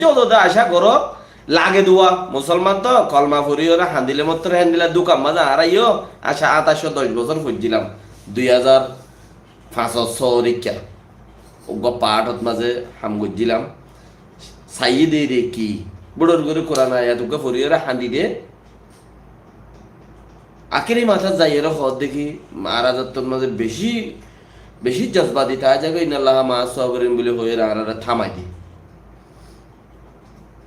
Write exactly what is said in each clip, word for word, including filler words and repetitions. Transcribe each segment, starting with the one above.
Aijjó ódode acá goró, lage duwa. Musolman to kolma fori óre handile mottor hendila dukan maze añára yo acá añtaicco doc bosór foijjílam. Dui házar fañsot sóor ikká uggwá paáthot maze ham goijjílam. Saiyé de re ki, búçor gorí Kuran ayat uggwá fori óre handi de. Akéri matát zaiyóre hoódde ki, añára zattór mazé bicí, bicí jozbati táa zagói, "Innallaha ma'as sabirin" buli hoiyóre añáráre thámai de.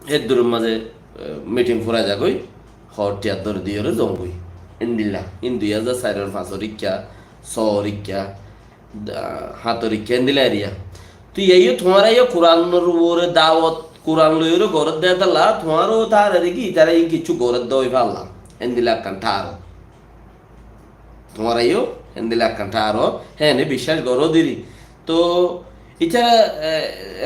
Héddur mazé, eh, miting fura zagói, hoór tiyar dóri diyóre zongói. Endilla, in dui házar sairor fañsor ikká, sóor ikká, da-, hátor ikká endilla eriya. Tui yó tuáñra yó Kuranor uore dawot, Kuran loiyóre goródde etolla, tuáñró tarare ki, itará yó kessú goródde ói falla. Endilla ekkán tháro. Tuáñra yó endilla ekkán tháro, héne biccác goró diri. Toh, itará, e,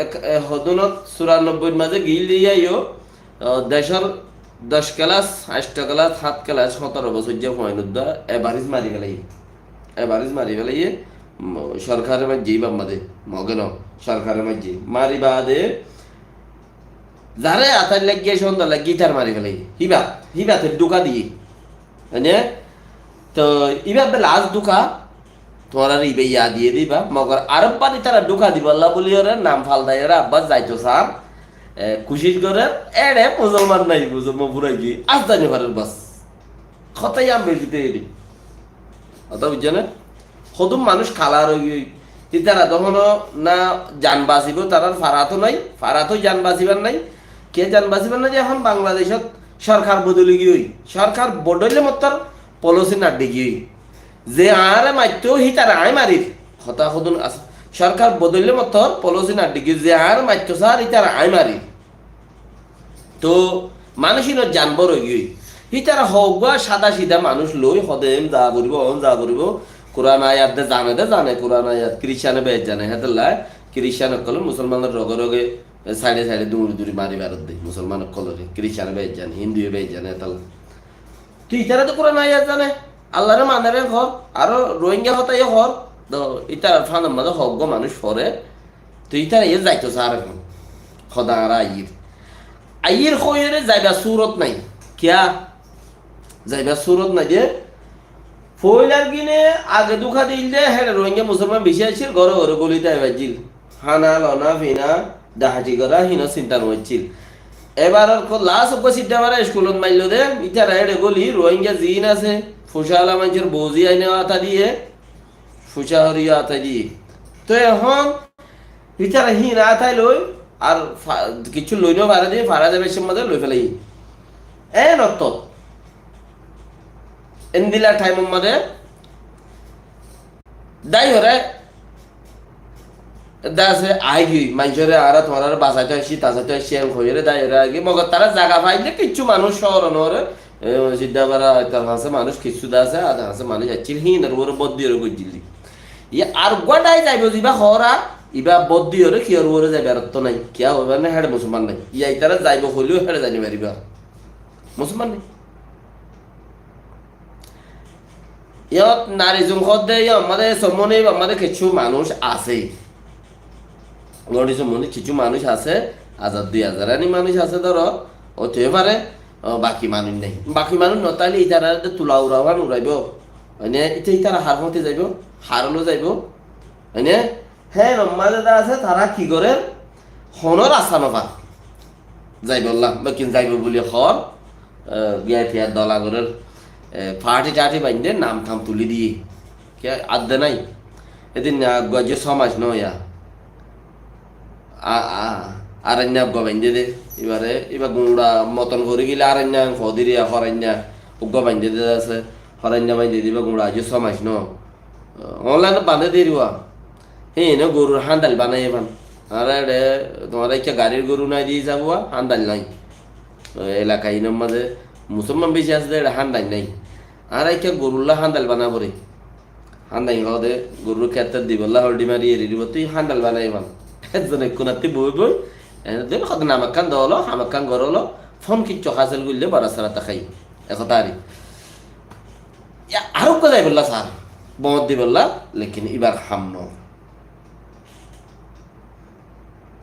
e, e, hodunot suranobboir mazé gil diya yó, o, decór doc kelas, aicto kelas, hát kelas, hótoro bosóijja fuain uddá, ebaris mari félaiye. Ebaris mari félaiye, mo-, sorkare maijje, íbar mazé, Moge no, sorkare maijje. Mari baade, zaré atar laiggé, cóndor laiggé, ítar mari félaiye. Híba, híbate dhúka diye. Mane, to íba bela az dhúka, tuáñrare íba ya diye de íba. Mogor aró bari tará dhúka dibolla buli óre nam faldai óre abbar zaito sar, e, kucíc gorer, eçe musolman nai, musolman furai giyói, az zani farer bas. Hotá yían beci de eri. Hotá buijjó né? Hodún manúic kalar ói giyói. Ítara tohóno na jan basibó, tarár farato nai, farato jan basibar nai. Kiyá jan basibar nai? Ehón Bangladecót sorkar bodoli giyói. Sorkar bodolile mottor polosi naddi giyói. Ze añáre maitto, hítare aññí marir. Hotá hodún as-, sorkar bodolile mottor polosi naddi giyói. Ze añáre maitto sar, hítare aññí marir. Toh, manúic inor jan bor ói giyói. Hítara hoggúa sáda sida manúic loi, hode en za foribó, on za foribó. Kuran ayat de zane de zane, Kuran ayat Kiristane beci zane, hétolla Kiristan ókkole musolmanor roge roge, e, saide saide duri duri mari baredde, musolman ókkolore, Kiristane beci zane, Hinduye beci zane, hétolla. Tui ítara to Kuran ayat zane, Allare mane re hoór, aró Rohingya hotá yó hoór, to ítarar fanor mazé hoggúa manúic fore, to ítara yó zaito sar ehón. Hoda añára aiyír. Aiyír hoiyóre zaibar surot nai. Kiyá? Zaibar surot nai de. Foilar gine age duka dil de, héçe Rohingya musolman beci accíl, góre góre goli dai baijjíl. Hána, lona, fina, dahati gora, híno sinta no accíl. Ebar ar ko las uggúa sidda mara iskulot maillo de, ítara éçe goli, Rohingya ziín asé, fucá ala maincór bou ziyáin ata diye, fucá hori ata diye. Toi ehón ítara hín atai loi, ar fa-, kessú loi no fare de, fara zaibar somot loi felaiye. En ottót. Endilla thaimor mazé dai hore de asé, aigiyói, maincóre añára tuáñrare basaito aiccí, tasaito aiccí, en hoiyóre dai hore aigiyói. Mogor tará zaga faile kessú manúic cóoron ore, e, sidda bara tar hañsé manúic kessú de asé, ar hañsé manúic accíl, híinor uore boddi ore goijjíl de. Iye ar uggúa dai zaibo, ziba hoór, iba boddi ore kiyór uore zaibar otto nai. Kiyá hoibar nai, héçe musolman nai. Iye ítara zaibo hoileyó héçe zai no faribo. Musolman nai. Iyót Narizum hoódde, iyót mazé Somoni, iyót mazé kessú manúic asé. Goni Somoni kessú manúic asé, hazar dui hazar ani manúic asé dóro, ói toi fare, ó, baki manúic nai. Baki manúic no táile ítara de tula ura uán uraibo. Mane, ite ítara har fóñti zaibo, har olo zaibo. Mane, hé, nomma zeda asé, tará ki gorer? Hono rasta no far. Zaibolla, lekin zaibo buli hoór, e, giya tiya dola gorer, e, party tarty bainde nam tham tuli diye. Ke adde nai? Edin na gua je somaj no ya. A, a, aranna uggwa bainde de. Ibare, iba gura moton gori gile aranna fodiri ya horanna uggwa bainde de asé. Horanna bainde de iba gura je somaj no. Online bande deriwa. Hé, ene gorur handal banai eban. Añára ere, tuáñra ekka garir goru nai di hísabuwa, handal nai. Elaka inor maze musolman beci asé de, ere handal nai. Añára ekka gorulla handal bana fore. Handal hoóde, gorur kette dibolla holdi mari eri dibo, tui handal banai eban. Ekzon ekkunatte boi boi, ene de hoóde nam ekkan dolo, ham ekkan gorolo, fon kiccu hasil goille bara sara ta khai. E hotá ari. Ya, aró uggwa zaibolla sar. Boñt dibolla, lekin ibar ham no.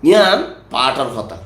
Yián pathor hotá.